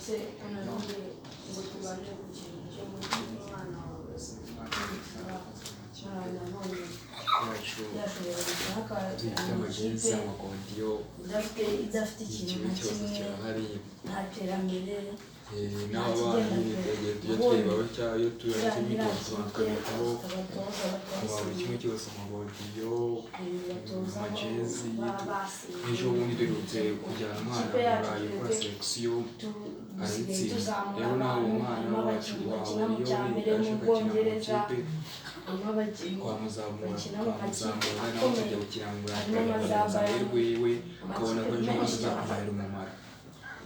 Se ko naje ngo tuganire ku kintu cyo muri umwana wawe, nabonye yacu yashobora gushaka dufite amajezi, ikipe amagodiyo, idafite ikintu ikintu na cyose kimwe, kirahari. Nta terambere. N'abana nyine twagiye tujya tureba batya iyo turangije imyitozo tukabitaho buri kimwe cyose, amagodiyo, amajezi. Ejo bundi duherutse kujyana umwana mu Burayi gukora sélection, arabitsinda. Rero nawe uwo mwana wacu wawe iyo aje agakina mu ikipe, twamuzamura, twamuzamura nawe akajya gukina mu Burayi, akagaragaza amahirwe yiwe, ukabona ko ejo bundi azakumarira umumaro.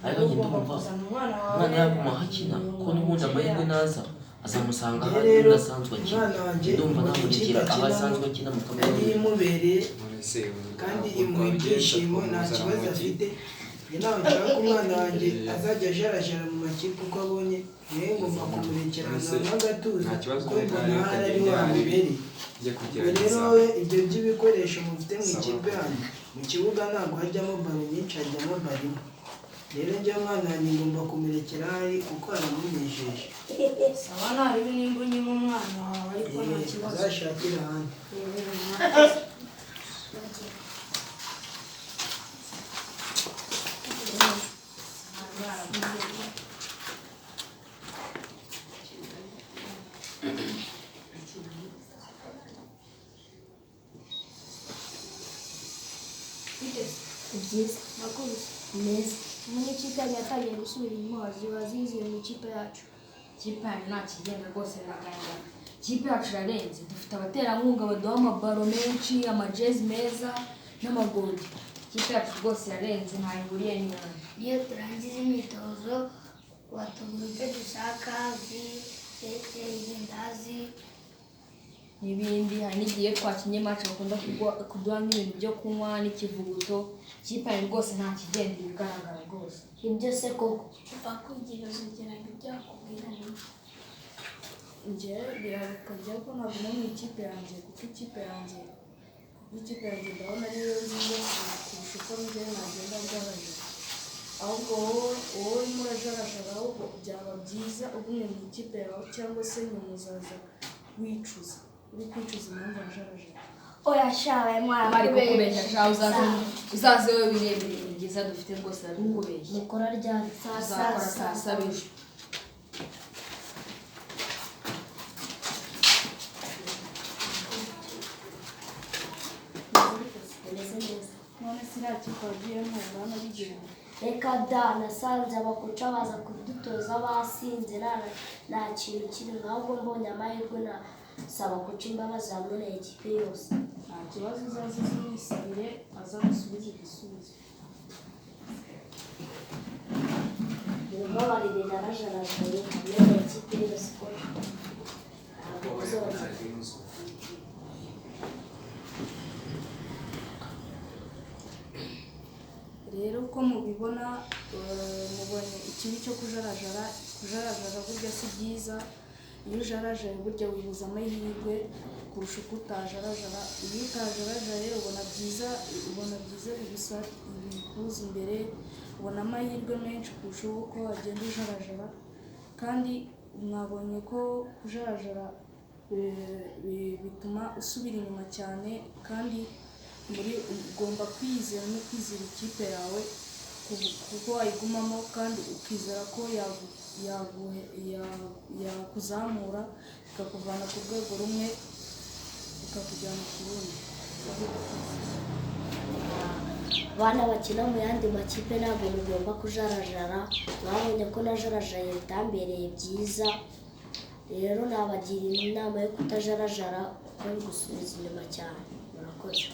Ariko njye ndumva umwana yaguma aho akina, kuko n'ubundi amahirwe naza azamusanga aho Njye rero asanzwe akina. umwana wanjye Ndumva mbona ikipe namurekera aho akinamo asanzwe akina ariyo mukamenya. imubereye None se kandi ukuntu imuha twabigenza, ibyishimo, nta twamuzana kibazo mu mujyi? afite. Njye ntabwo nshaka ko umwana wanjye azajya ajarajara mu makipe uko abonye. Niyo ngomba kumurekera ahantu hamwe agatuza, Nta kibazo, kuko reka mbona reka ahari ariho ngende hari hamubereye. njye Ubwo rero kugerageza. wowe ibyo by'ibikoresho mufite mu Sawa. ikipe yanyu, mu kibuga ntabwo hajyamo ballon nyinshi, hajyamo ballon imwe. Rero njye umwana wanjye ngomba kumurekera aho ari kuko aramunejeje. Sawa, ntarebe nimba unyima umwana wawe, ariko nta kibazo. Azashakire ahandi. Byiza. Nakuze. Meza. Muri ikipe yanyu yatangiye gusubira inyuma, ziba zinjiye mu ikipe yacu. Ikipe yanyu nta kigenda rwose, biragaragara. Ikipe yacu irarenze, dufite abaterankunga baduha amabaro menshi, amajezi meza n'amagodi. Ikipe yacu rwose irarenze, ntaho ihuriye n'iyanyu. Iyo turangije imyitozo batugura ibyo dushaka, ji, keke, irindazi n'ibindi. Hari n'igihe twakinnye match bakunda kuduha nk'ibintu byo kunywa n'ikivuguto. Ikipe yanyu rwose nta kigenda, ibigaragara rwose. Ibyo se koko? Bakwigira ugira ngo ibyo bakubwira ni Njye biraruka njye ko naguma mu ikipe yanjye, kuko ikipe yanjye ndabona ariyo nziza kurusha uko njye nagenda njarajara. Ahubwo wowe urimo urajarajara, ahubwo byaba byiza ugumye mu ikipe yawe, cyangwa se nyuma uzaza wicuza, uri kwicuza impamvu wajarajara. Oya sha, we mwana. Bari kukubeshya sha, uzaze wowe wirebere ibintu byiza dufite rwose, bari kukubeshya. Mukora ryari? Tuzakora saa 7 ejo. Bimeze neza. None se iriya kipe wagiyemo urabona bigenda? Reka da, nasanze abakoca baza kudutoza basinze, nta kintu kirimo. Ahubwo mbonye amahirwe nasaba koca imbabazi hamwe na ekipe yose. Nta kibazo, uzaze uzimwisabire azagusubize igisubizo. Mumbabarire, narajarajaye hamwe na ekipe yose ko ntabwo bizongera. Rero uko mubibona, mubonye ikibi cyo kujarajara. Kujarajara burya si byiza. Iyo ujarajaye burya wibuza amahirwe kurusha uko utajarajara. Iyo utajarajaye ubona byiza bigusa bikuza imbere, ubona amahirwe menshi kurusha uko wagenda ujarajara. Kandi mwabonye ko kujarajara bituma usubira inyuma cyane. Kandi muri ugomba kwizera no kwizera ikipe yawe kuko wayigumamo, kandi ukizera ko yakuzamura ikakuvana ku rwego rumwe ikakujyana ku rundi. Abana bakina mu yandi makipe, ntabwo mugomba kujarajara. Mwabonye ko najarajaye bitambereye byiza. Rero nabagira inama yo kutajarajara kuko bigusubiza inyuma cyane. Murakoze.